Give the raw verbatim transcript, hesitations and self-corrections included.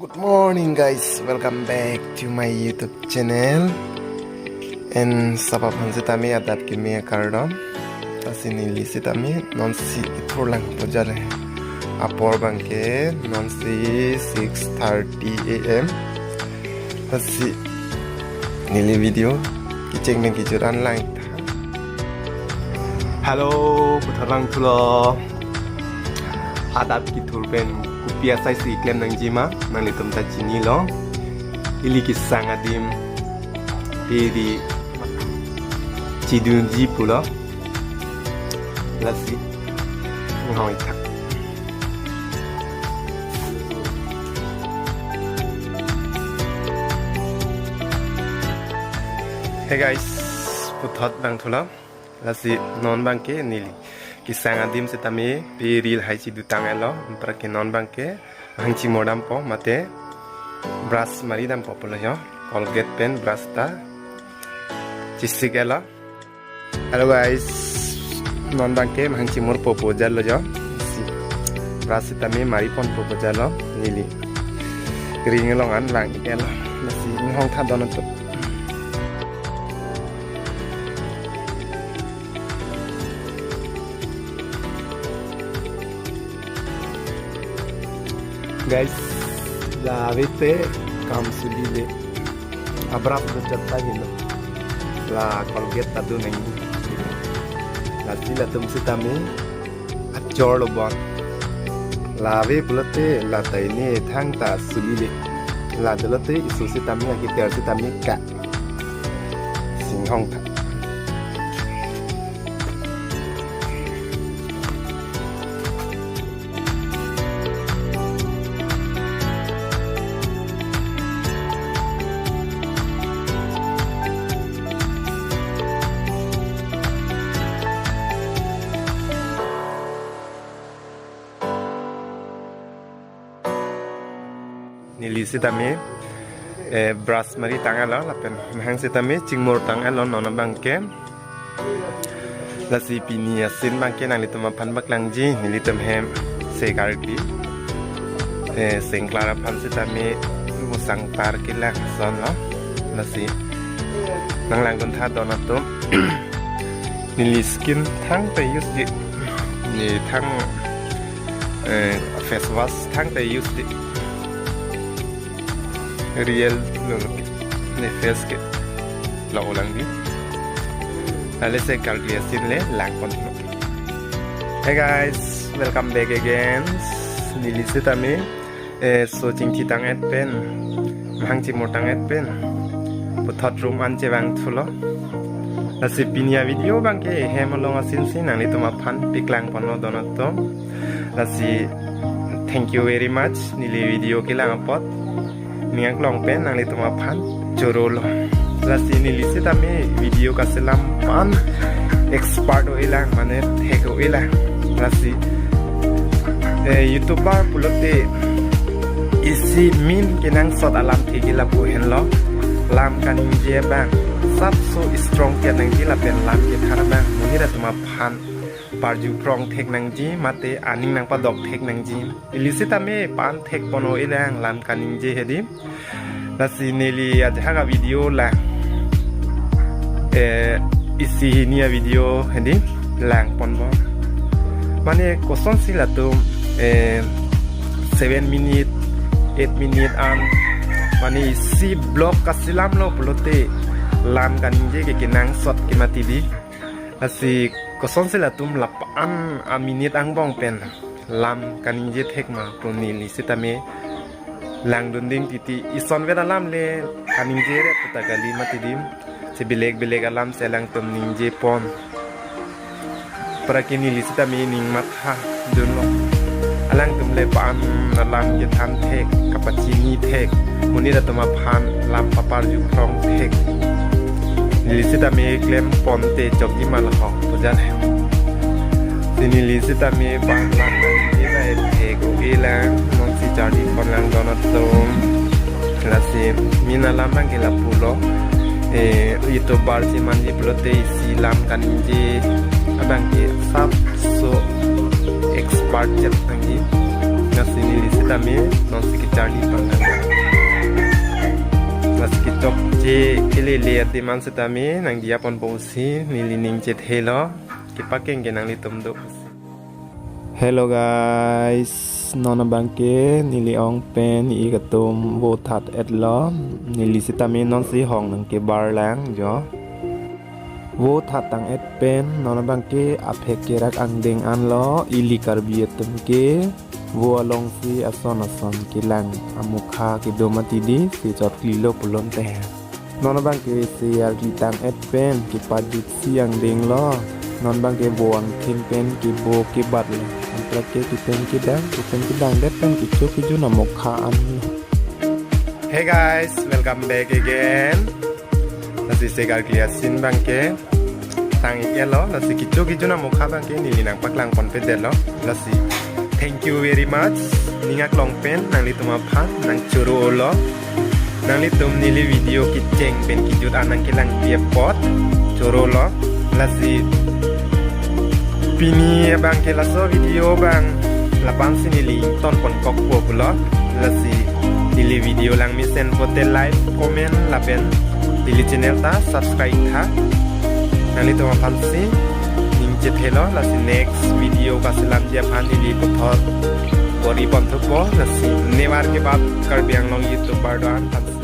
Good morning, guys. Welcome back to my YouTube channel. And sapa aphan setame adap kimi akardom. Lasi neli setame nonsi ithur lang pujale. Apor abangke nonsi six thirty a m. Lasi neli video kecheng pen kechoran lang. Hello, puthot langthulo. Adap kethur pen kopi asai si klem nangji ma, nanglitum ta chinilo. Ili kesang adim, piri chidunji pulo. Lasi nghoi thak. Hey guys, puthot langthulo. Lasi non abangke neli kesang adim setame piri lahai chidu tang-etlo, anparke non abangke mahang chimor dampo mate brush mari dampo pulo ho, Colgate pen brush ta chisik-etlo. Hello guys, non abangke mahang chimorpo pujalo ho. Si brush setame mari ponpo pujalo neli. Ring along an lang-etlo. Lasi inghong tha don atum. Guys, la avete kam sulile. Abrush do chatta hino. La Colgate ta do nangji. Lasi latum setame achor lo bon. La ave pulote la ta ini thangta sulile. La dolote isu setame akiter setame ka. Singhong tha. Neli setame, eh, brush mari tang-etlo, lapen mahang setame chingmor tang-etlo non abangke. Lasi pini asin abangke nanglitum aphan paklangji, nelitum hem se karkli. Eh, sengklar aphan setame musang par kelang asonlo. Lasi nanglangdun tha don atum. Neli skin thangta use ji. Ne thang, eh, face wash thangta use ji. Real lo ke. Ne face ke. La olang di. Ale se karkli asin le lang pon. Hey guys, welcome back again. Neli setame, eh, so chingthi tang-et pen, mahang chimor tang-et pen puthot room an chevangthulo. Lasi pini avideo abangke hem along asin si nanglitum aphan paklang ponlo don atum. Lasi thank you very much neli video kelang apot. Ning aklong pen nanglitum aphan chorolo. Lasi neli setame video kaselam pen expert o-elang, mane thek o-elang. Lasi, eh, YouTuber pulote isi main kenangsot alam thekji lapu henlo. Lam kaningje abang sapso strong ke nangji lapen lam kethan abang monit atum aphan parju prong thek nangji mate aning nangpadok thek nangji. Ili setame pan thek pon o-elang lam kaningje hedi. Lasi neli ajahak avideo lang, eh, isi hini avideo hedi lang ponpo. Mane kosonsi latum, eh, seven minute, eight minute an, mane isi vlog kaselamlo pulote lam kaningje ke kenangsot ke mati di. Lasi kosonsi latum lapu-an aminit angbong pen lam kaningje thek ma pu neli setame langdun ding titi. Isonvet alam le kaningje re puta kali mati di. Si bilek bilek alam si alangtum ningje pon. Para ke neli setame ning matha dunlo. Alangtum le pan alam kethan thek, kapachini thek, monit atum aphan lam paparju prong thek. Neli setame klem ponte chokji ma laho pujan he. Si neli setame pan lam nangji la thek o-elang, nonsi charli pon lang don atum. Lasi main alam abangke lapulo. Eh, YouTuber si manji pulote isi lam kaningje abangke sapso expert chet nangji. Lasi neli sitame nonsi kecharli pon nang. Lasi kechokche kelele adim an sitame nangdiya ponpo pusi neli ning chethelo. Kepakeng ke nanglitum do pusi. Hello guys, non abangke neli ong pen ik atum vo that etlo. Neli sitame nonsi hong nangkebar lang jo. Vo that tang et pen non abangke aphek kerak angdeng anlo, ili Karbi atum ke vo alongsi ason ason kelang amokha kedo mati dei, si chot klilo pulote. Non abangke se arli tang et pen kepajutsi angdenglo. Non abangke vo angthin pen kebo kebatlo. Anprek ke kepeng kedang, kepeng kedang det pen kecho kejun amokha an. Hey guys, welcome back again. Lasi se karkli asin abangke tang ik etlo, lasi kecho kejun amokha abangke neli nangpaklang ponpedetlo. Lasi thank you very much. Ning aklong pen nanglitum aphan nangchoro-olo. Nanglitum neli video kecheng pen kejut an nangkelangpi apot choro-olo. Lasi pini abangke laso video abang lapu-an si neli ton ponkokpo pulo. Lasi neli video langmesen pote like, comment lapen neli channel ta subscribe tha. Nanglitum aphansi ning chethelo, lasi next video kaselamji aphan neli puthot bor-i ponthupo. Lasi nevar ke bad Karbi Anglong YouTuber do-an aphansi